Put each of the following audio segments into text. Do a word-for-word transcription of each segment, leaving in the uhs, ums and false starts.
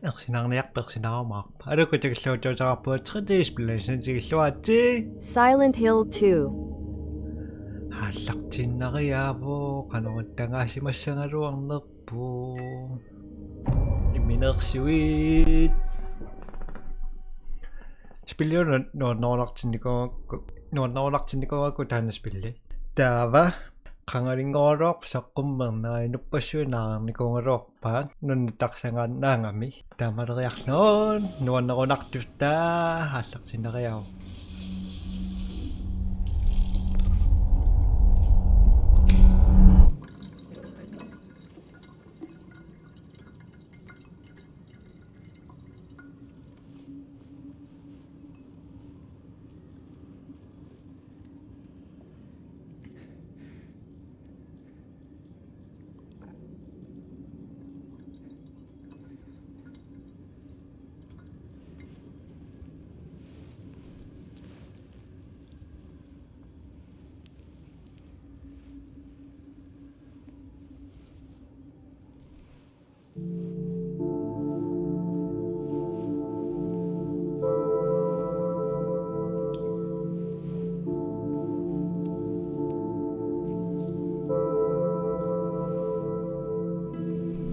Ersinarniarpa ersinaarumaarpa? Aluu, tikilluaritsi, uterarput tre D-spillinik tikilluaritsi. Silent Hill two. Aallartiinnariaavoq, qanoq ittuugaasimassagaluarnerpoq. Imminersuit. Spilliuna nuannerunartinnikuugakku, nuannerunartinnikuugakku taanna spilli. Taava qangalinngorluarpoq saqqummerneq, inuppassuit naarnikuugaluarpaat nunatsinni tassanngaannaagami. Tamaleriarlugu nuannerunartutut aallartiinnariaavoq.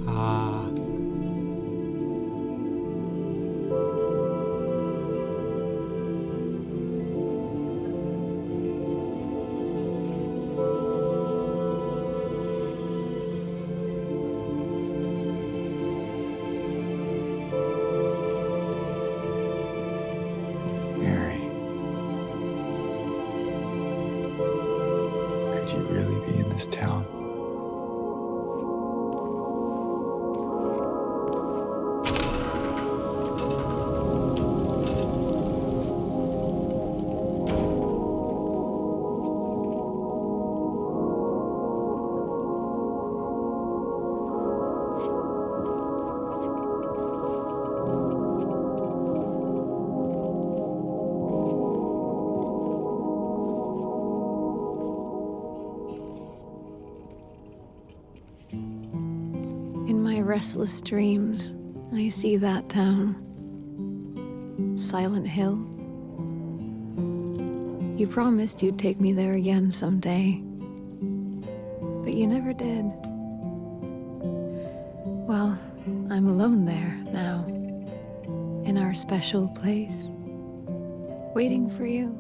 Ah. Mary, could you really be in this town? In my restless dreams, I see that town. Silent Hill. You promised you'd take me there again someday. But you never did. Well, I'm alone there now. In our special place. Waiting for you.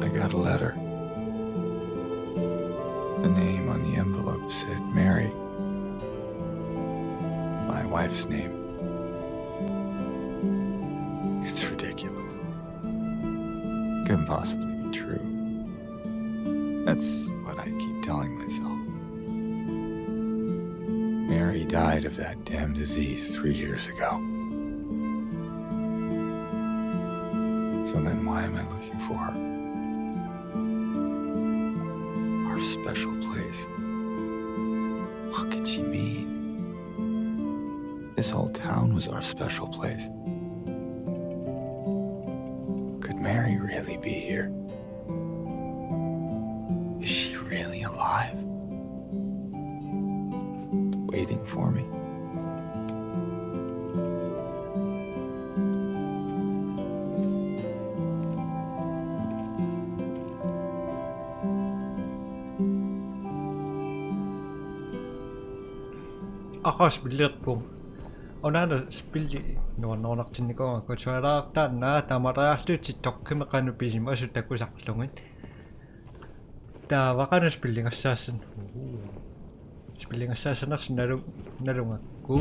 I got a letter. The name on the envelope said Mary. My wife's name. It's ridiculous. Couldn't possibly be true. That's what I keep telling myself. Mary died of that damn disease three years ago. So then why am I looking for her? Our special place. What could she mean? This whole town was our special place. Could Mary really be here? Is she really alive? Waiting for me? Aqagu spillerpunga. Unaana spilli nuannerunartinnikuugakku, sualaartaanna taamaaleriarlutit TikTokimi qanoq pisimasusi takusarlugit. Taava qanoq spillingassaassan-, uu. Spillingassaassanersoq nalu-, nalugakku.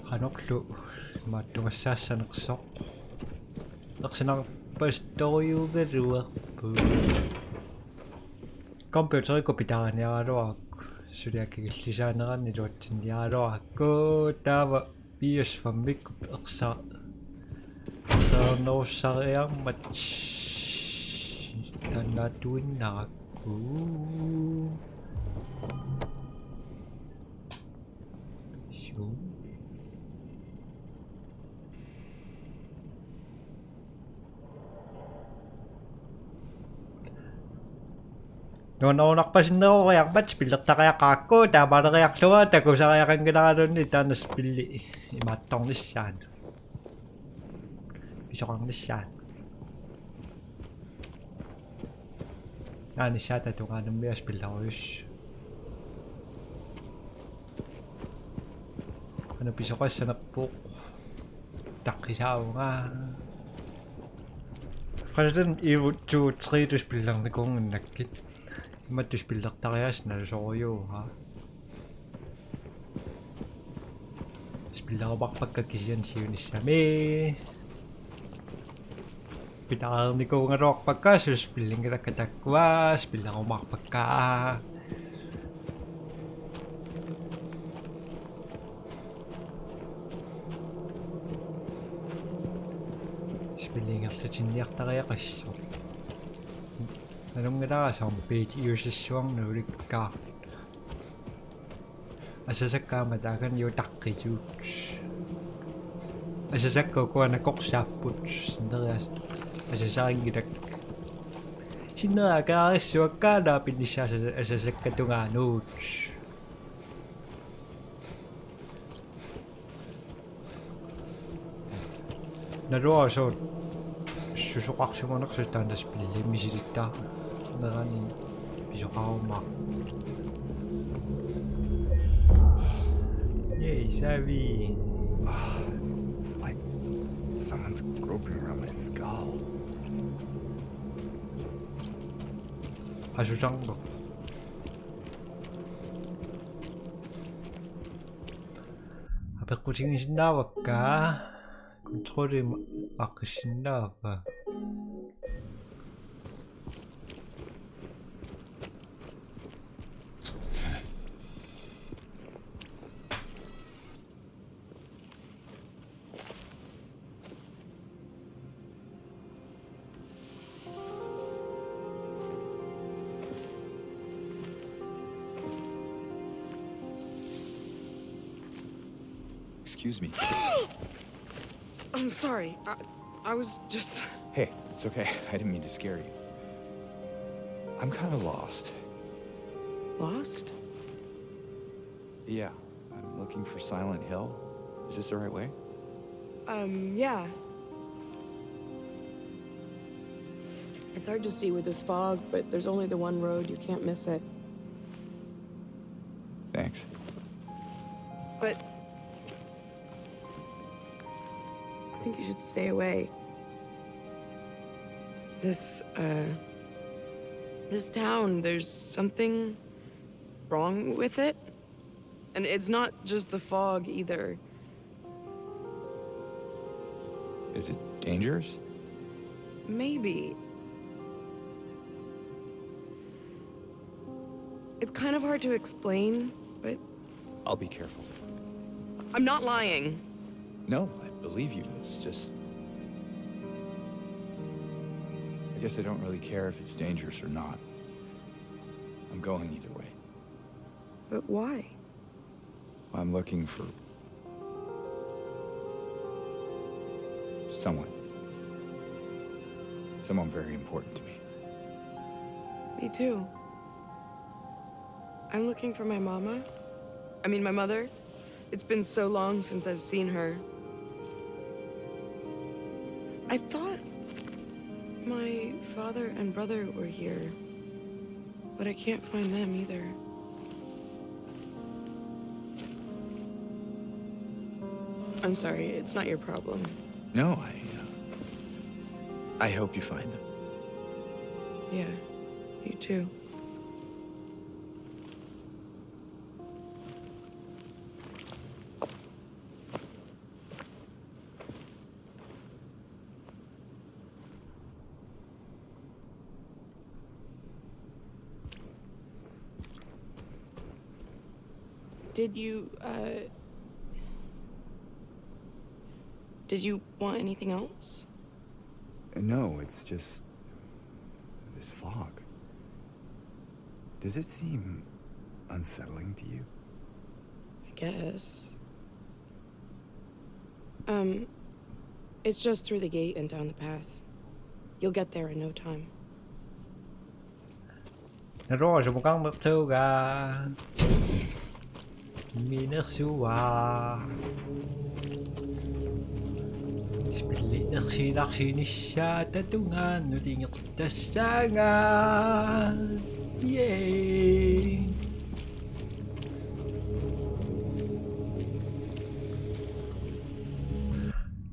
Qanorlu imaattugassaassanersoq. Ersinarpasittorujuugaluarpoq. Computerikkut pitaariniaraluarakku, suli akikillisaanerannut iluatsinniaraluarakku, taava P S fem-ikkut ersa-, ersarinnerussariarmat taannaattuinnarakku. Nuannerunarpasinneroriarmat spillertariaqarakku, taamaaleriarlunga takusariaqanngilaraluunniit taanna spilli imaattornissaanut. Pisoqarnissaanut. Naanissaata tungaanummi spillerujus. Qanoq pisoqassanerpoq. Taqqisaavunga. Qanoq Evil Dead to tre-tut spillernikuunnginnakkit. Imatut spillertariaaseq nalusorujuuvunga. Spillerumaarpakka kisianni siunissami. Pitaareernikuugaluarpakka, suli spillinngilakka taakkua, spillerumaarpakka. Spilli ingerlatinniartariaqassaaq. Nalunngilara zombiit iusissuarnut ulikkaartut. Asasakka aamma taakaniittut taqqisuut. Asasakka ukua nakorsaapput. Sinneri as-, asasarinngilakka. Sinneri akaarissuakka naapinnissaa asa-, asasakka tungaanut. Naluara soorlu susoqarsimanersoq taanna spilli misilittaanerani pisoqarumaarpoq. Yay, saavi. Ah, it's like someone's groping around my skull. Asusarneq. Apeqqutigisinnaavakka, kontrolli aaqqissinnaava? Excuse me. I'm sorry. I, I was just. Hey, it's okay. I didn't mean to scare you. I'm kind of lost. Lost? Yeah, I'm looking for Silent Hill. Is this the right way? Um, yeah. It's hard to see with this fog, but there's only the one road. You can't miss it. Thanks. But I think you should stay away. This, uh, this town, there's something wrong with it. And it's not just the fog either. Is it dangerous? Maybe. It's kind of hard to explain, but I'll be careful. I'm not lying. No, I believe you. It's just. I guess I don't really care if it's dangerous or not. I'm going either way. But why? I'm looking for someone. Someone very important to me. Me too. I'm looking for my mama. I mean, my mother. It's been so long since I've seen her. I thought my father and brother were here, but I can't find them either. I'm sorry, it's not your problem. No, I. Uh, I hope you find them. Yeah, you too. Did you, uh, did you want anything else? No, it's just this fog. Does it seem unsettling to you? I guess. Um, it's just through the gate and down the path. You'll get there in no time. Naluara sumukarnertuuga. Minersuaq. Spilli ersiinnarsiinissaata tungaanut ingertassaanga. Yay.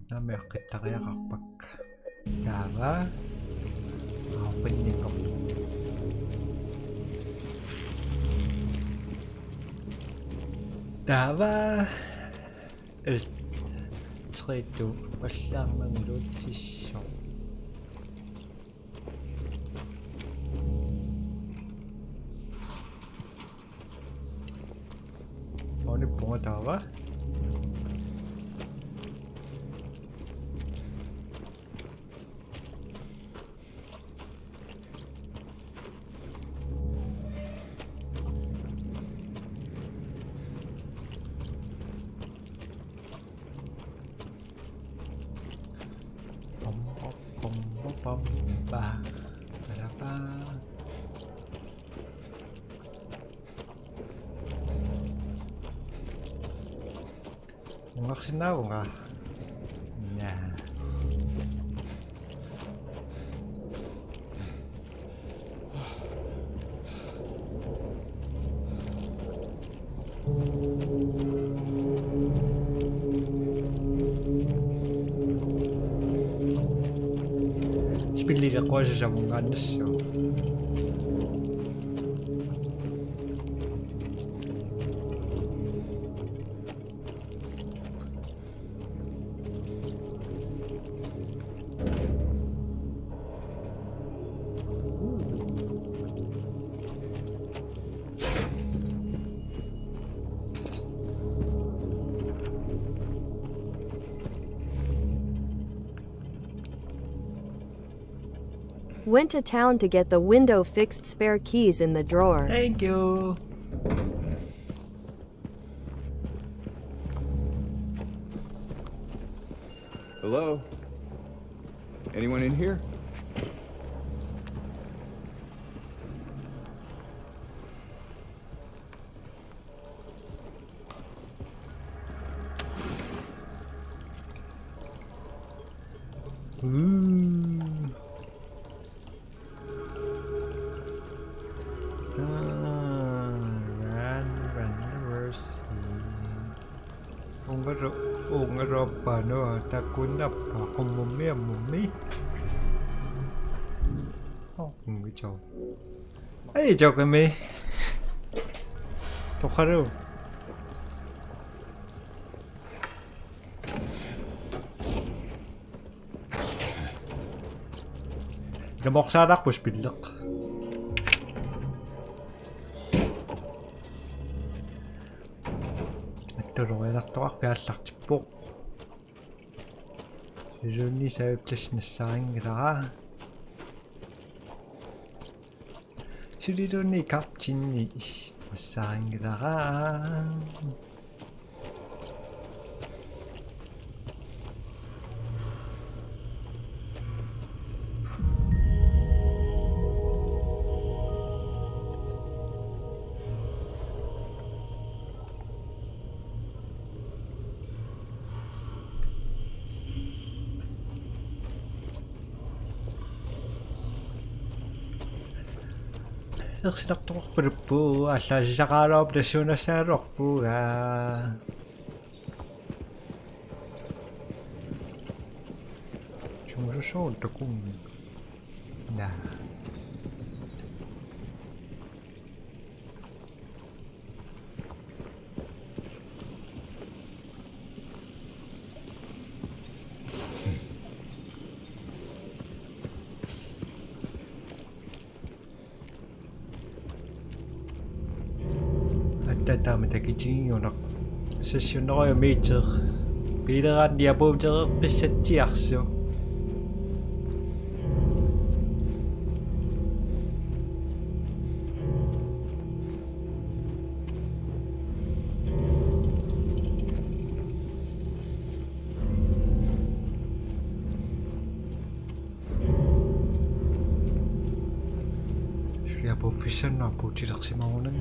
Naamik eqqittariaqarpakka. Taava. Aappinnikoq. Taava. El. Tre, to. Pallaarnaniluutissoq. Aani punga taava. Pom, pom, pom, pom, pom, pa, pa, pa. Ungarsinnaavunga. Naa. Spilli leqquasussagungaannassooq. Went to town to get the window fixed, spare keys in the drawer. Thank you. Hello? Anyone in here? Ooh. Ah, run, run, reverse. Ungaro, ungaroppaa, no, takunnappa, qummummi, ammummi. Oh, mm, good job. Hey, joke me. Toqaru. Ilumoorsaalaarpoq spilleq. Attuloriartoqarfiit aallartippoq. Siullerni savipplassi nassaarinngilara. Siullerni kaptinni nassaarinngilara. Ersilartoqarpaluppoq, allaasisaqaraluarpoq tassuunassagaluarpunga. Sumusussooq takunngilara. Naa. Atta taama takitigigunarpoq. Seks hundrede meter. Biileraanni apuutereqqissatsiarsuuvoq. Fissannaarpoq tilersimarunan.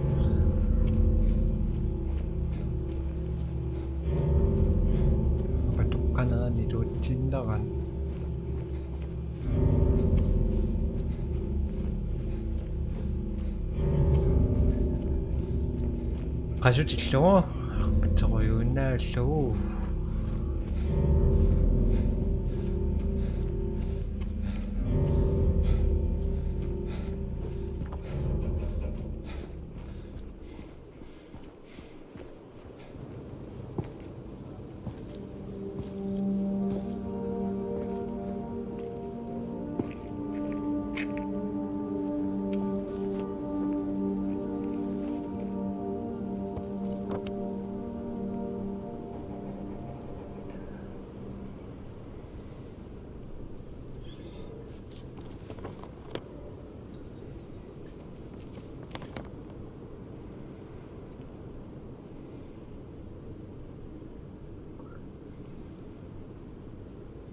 Patoqqanerani tuutsinnaran. Qasutillugu, pitsorujuinnaallugu.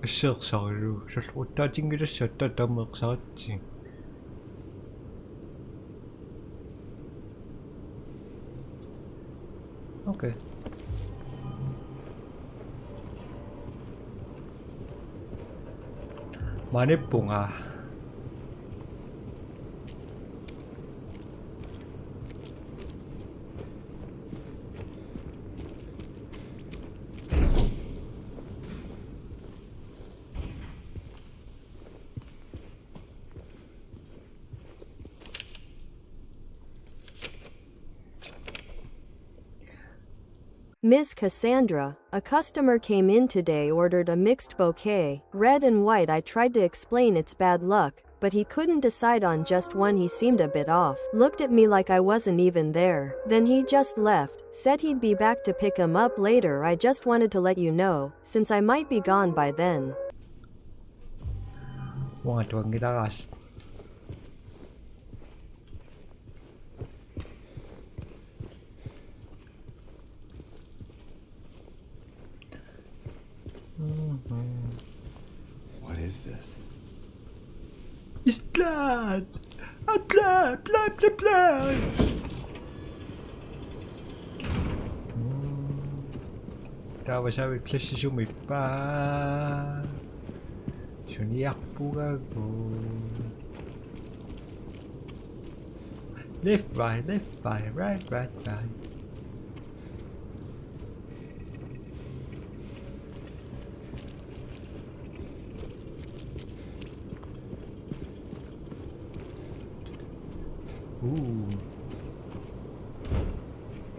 Assersarillu. Soorlu uttaatinngilassaaq taava taama eqqarsaratsigit. Okay. Maanippunga. Miss Cassandra, a customer came in today, ordered a mixed bouquet, red and white. I tried to explain it's bad luck, but he couldn't decide on just one, he seemed a bit off. Looked at me like I wasn't even there. Then he just left, said he'd be back to pick him up later. I just wanted to let you know, since I might be gone by then. Uanga tuanngilaraas. What is this? It's blood! A blood, blood, blood, blood! Taava saavik klassisumippa. Suniarpugagu. Left, right, left, right, right, right, right. Ooh.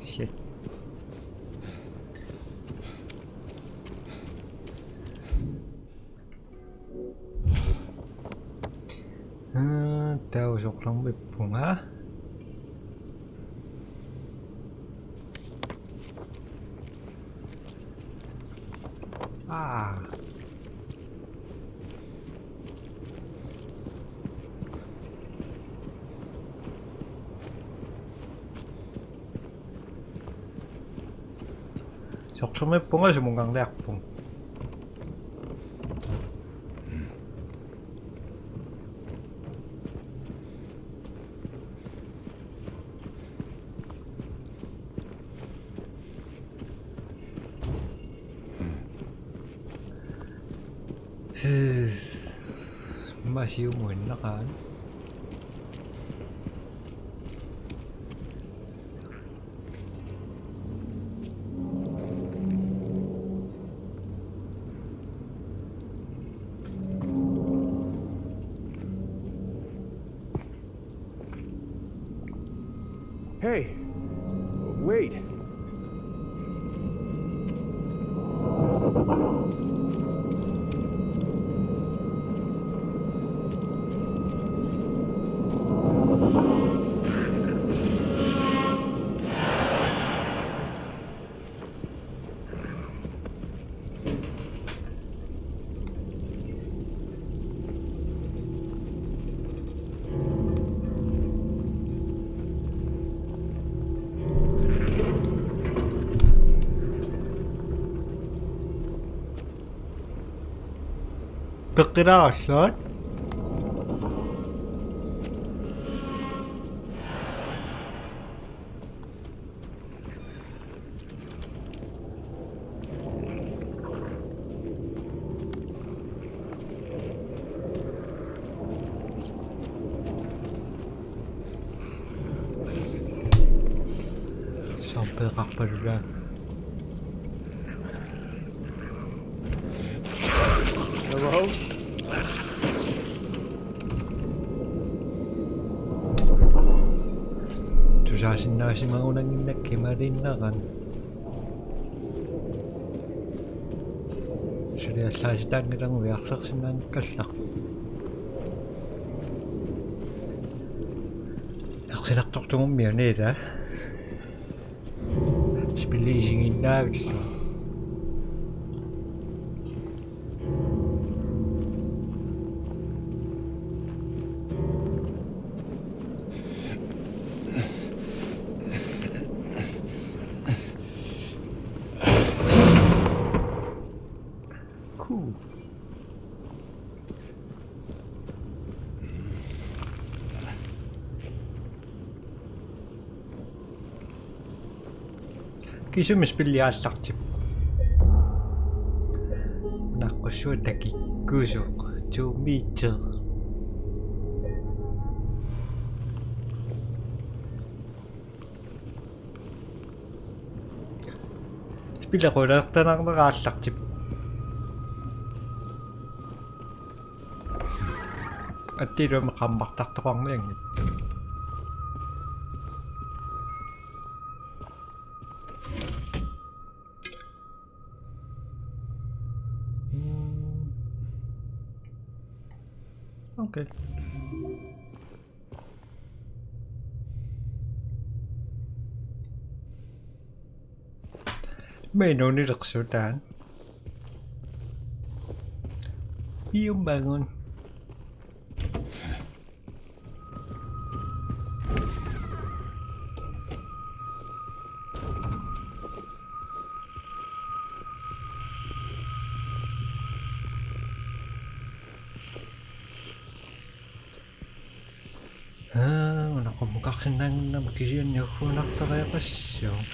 Shit. Aa, taava soorlu ippunga. Aa. Soorlu ippunga, sumunngarniarpunga. Masiumuinnaqaat. Hey, wait. Peqqilaagallarput. Eqarpalulaa. Hello? Tusaasinnaasimagunannginnakku imaaliinnarami. Suli allaasitaanngilanga ujarlersinnaanngikkallarpoq. Ersinartortugummi uniila. Spilli isiginnaavillugu. Cool. Kisumik spilli aallartippoq. Naqqussuaq takikkusoq. To meter. Spilli qulartanarnera aallartippoq. Attiilumi qammartartoqarnianngilaq. Mm. Okay. Menu nilersutaan. Piumagun. Aa, una qummukarsinnaannginnama kisianni ugguunartariaqassaaq.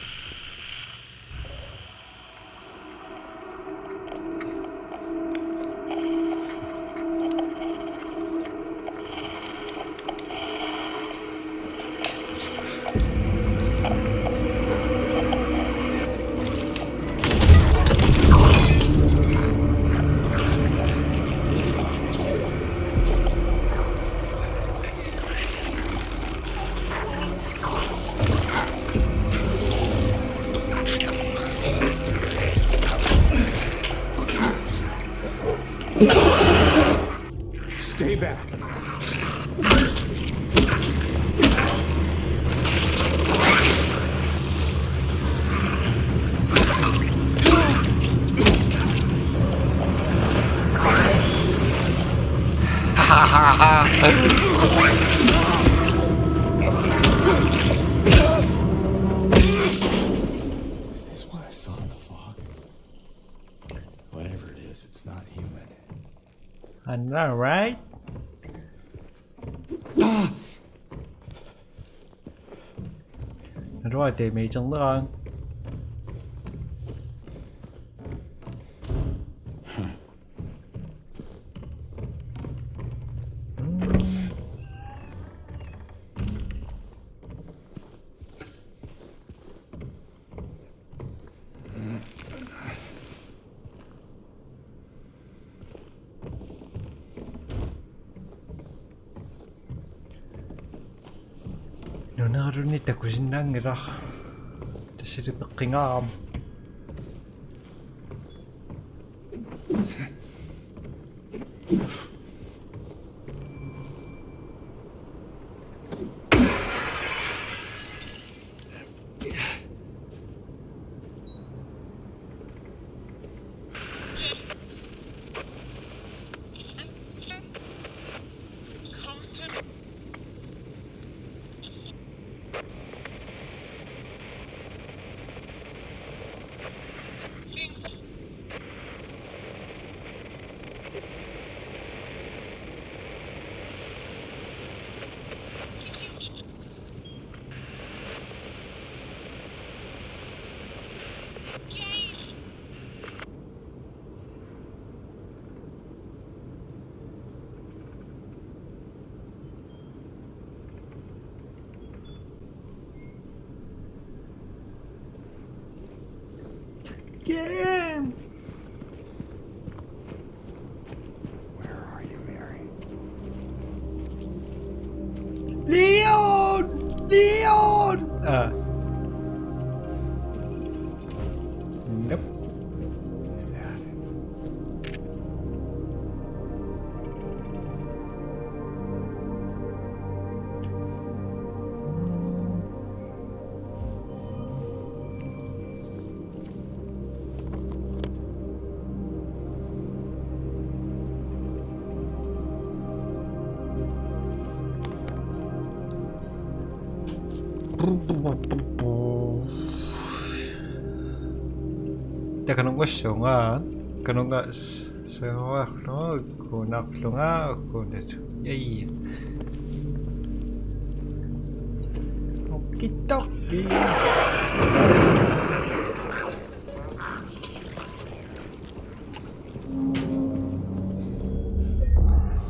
Stay back. Is this what I saw in the fog? Whatever it is, it's not human. I know, right? Naluara damagernerani. Nunarunni takusinnaanngilaq. Tassali peqqingaarama. Damn. Where are you, Mary? Leon! Leon! Ah. Nope. Is that? Takanunngussunga, kanunga. Saarlunga, kunarlunga, kunat. Yay. Okitokki.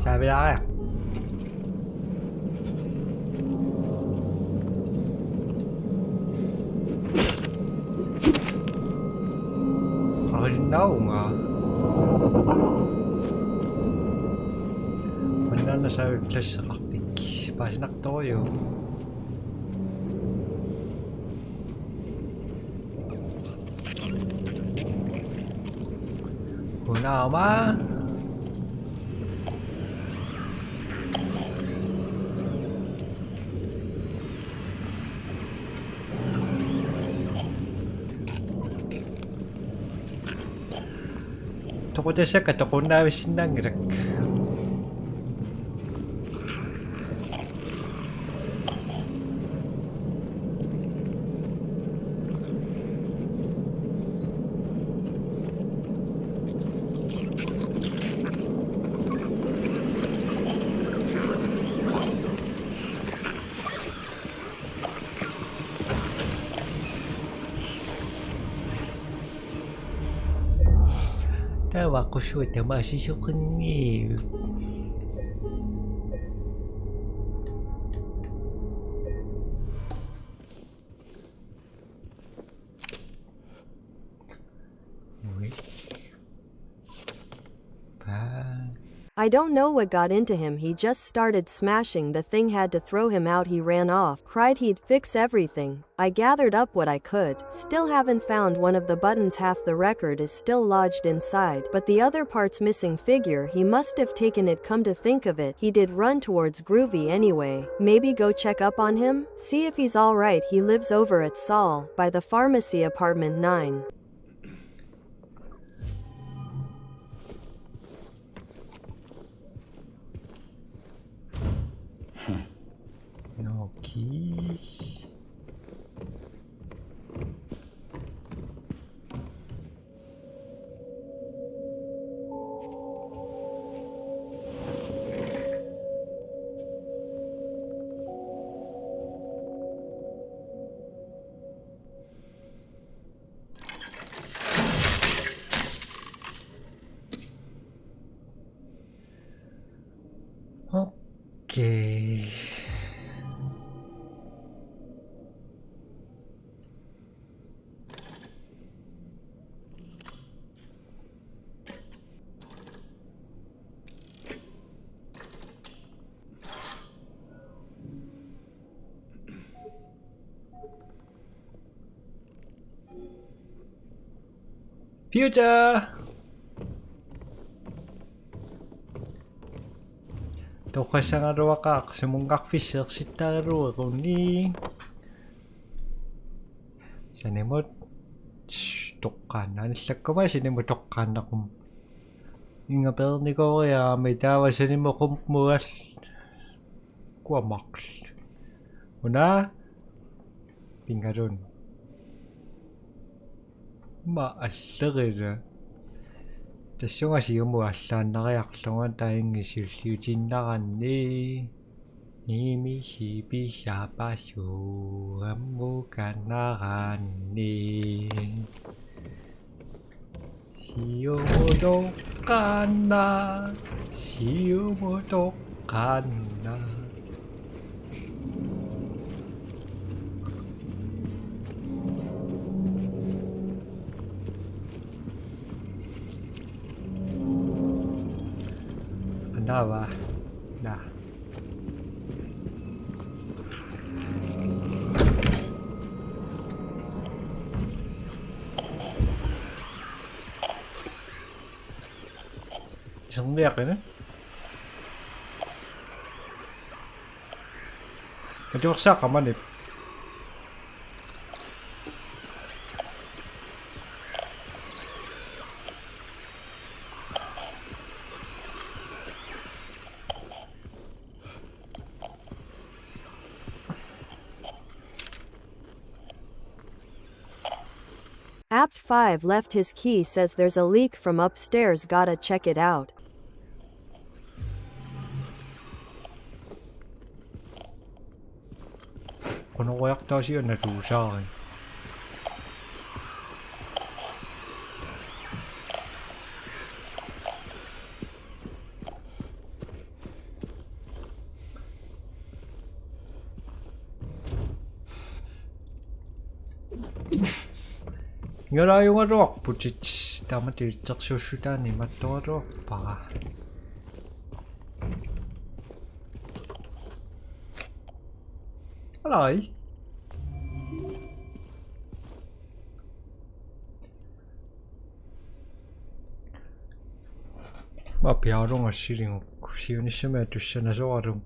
Savilaariaq. Qarinnaunga. Mannaanna saavik klasseqarpik. Paasinartorujuk. Kunaama. Toqutassakka toqunnaavissinnaanngilakka. Taava qussuit tamaasisoqanngillat. Ui. Bye. I don't know what got into him, he just started smashing the thing, had to throw him out, he ran off, cried he'd fix everything. I gathered up what I could, still haven't found one of the buttons, half the record is still lodged inside, but the other part's missing figure, he must have taken it, come to think of it, he did run towards Groovy anyway, maybe go check up on him? See if he's alright, he lives over at Saul, by the pharmacy, apartment nine. Okay. Okay. Future! Toqassagaluaqaaq, sumunngarfissi ersittaraluaruni. Sanimut. Shh, toqqaannaq. Anillakkumai sanimut toqqaannaqum. Inga peernikooriarami taava sanimut qummugal. Kuamaql. Una. Pingalun. Ma allerila. Tassunga siumut allaannariarlunga taingi siulliutinnaranni. Imi sipi sapasu ammu kanaranni. Siumutoqqaannaq, siumutoqqaannaq. Ava. Naa. Iserniaqina. Atuarsaaqamani. App five left his key, says there's a leak from upstairs, gotta check it out. Qunoriartaasiu anatuusaari. Ingalaajugaluarputit, taama tilitsersuussutaani imattoraluarpara. Alai. Maa piaarunga siliguk siunissami atussanasoralugu.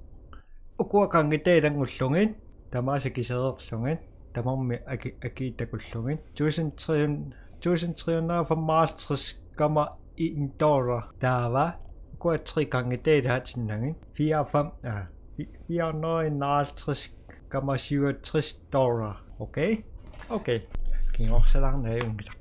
Ukua kanngitaalanngorlugit, tamaasa kisereerlugit, tamarmik aki-, akii takullugit. Tusind tre hundrede, tusind tre hundrede og femoghalvtreds komma en dollar. Taava, ukua tre kanngitaalaatinnagu. Fire fem, ah, fi-, fire hundrede og enoghalvtreds komma syvogtres dollar. Okay? Okay. Kingorsalarnaa unngilaq.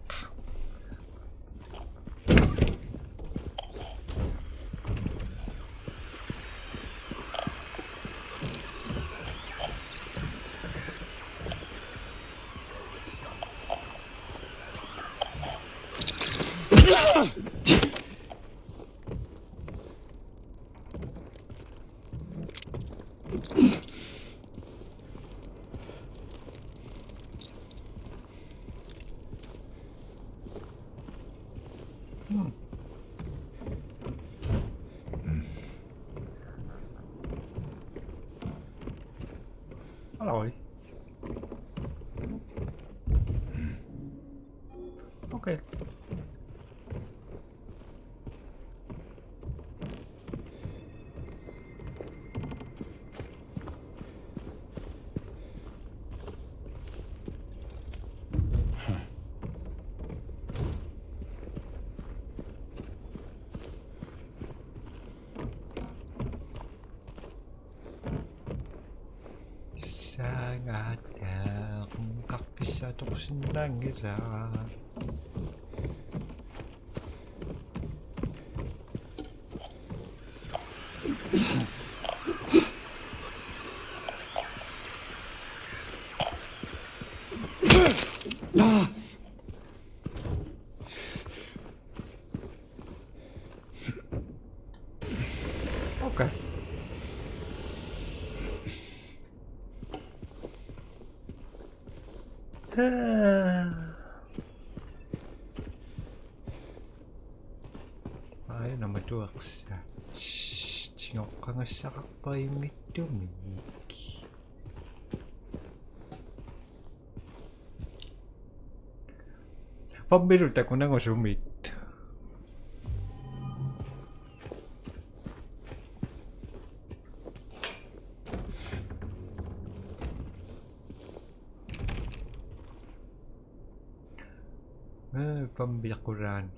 Alai. Okay. Saagattaaq, qaffissaq atorsinnaanngilaq. Okay. Ai, namatuarsa. Shh, tingoqqagassaqarpa immittumik. Pammilu takunagusumit. Eh, pammiqulaani.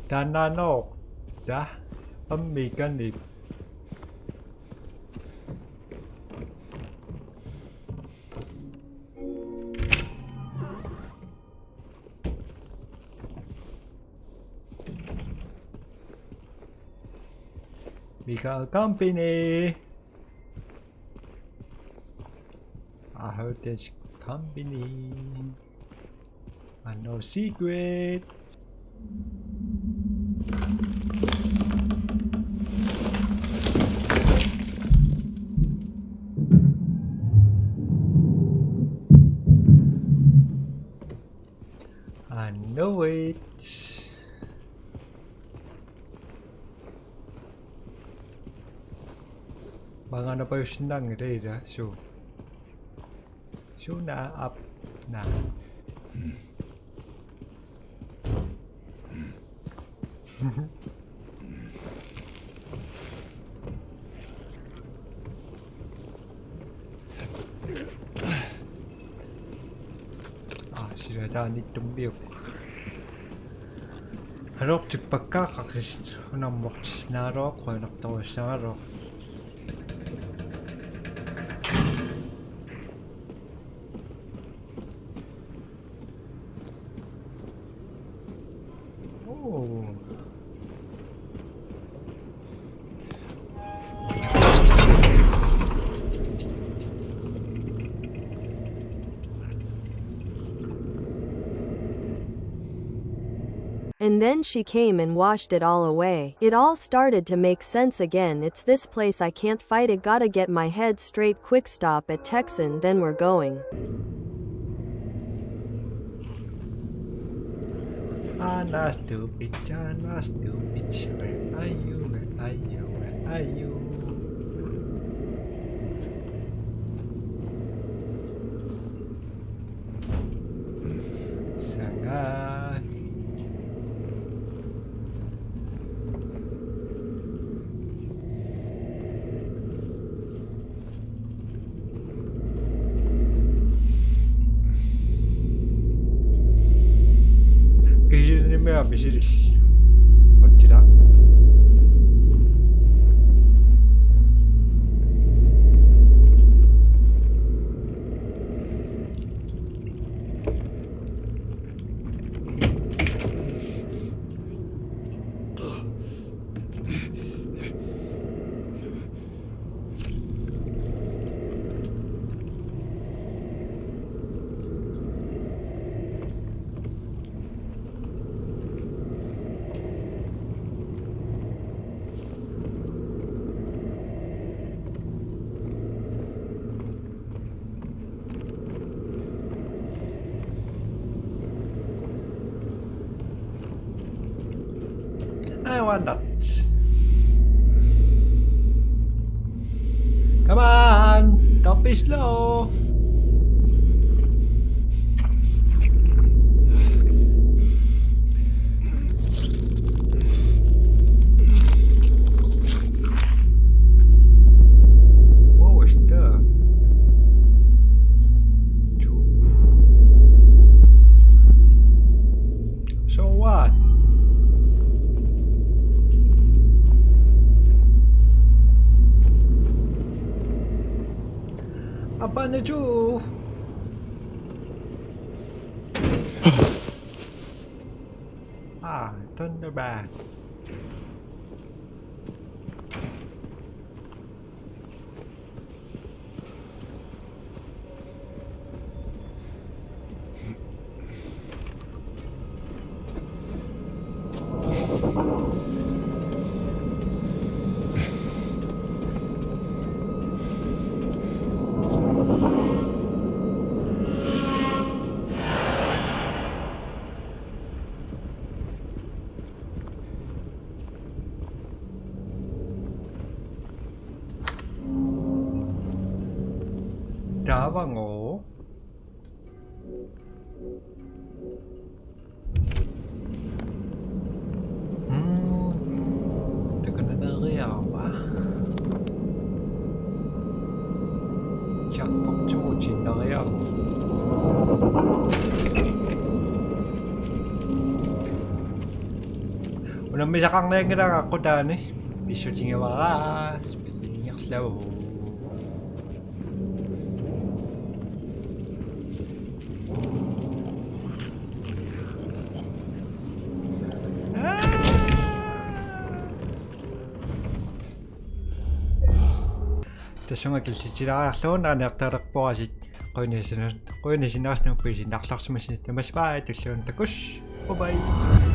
Taannaanooq. Taa. Pammikanip. We got a company. I heard this company. I know secret. Maangaanapajussinnaanngilaq ilaa, suu. Suuna aap naa. Aa, sila taanittummiuk. Alortippakkaaqqis unammoqtis naaloq qujanartorussagaluaq. Oh. And then she came and washed it all away. It all started to make sense again. It's this place I can't fight it. Gotta get my head straight. Quick stop at Texan, then we're going. Ana stupid, Ana stupid. Where are you? Where are you? Where are you? Sanga. Kisianni immaqa misilis. Utsila. I want that. Come on, don't be slow. What was that? So what? Apa na tu? Ah, turn the back. Taavagooq. Mm. Takananeriarama. Chapportuutinnariarama. Unammisaqarnianngilara qutaani. Pissutigivara. Spillingerlavu. Tassunga killitilaariarlugu naaniartalerporasit. Qujanaq sina-, qujanaq sinerissap nuuppisinnarlarsimassasi, tamassi bye, tulliani takuss. Bye bye.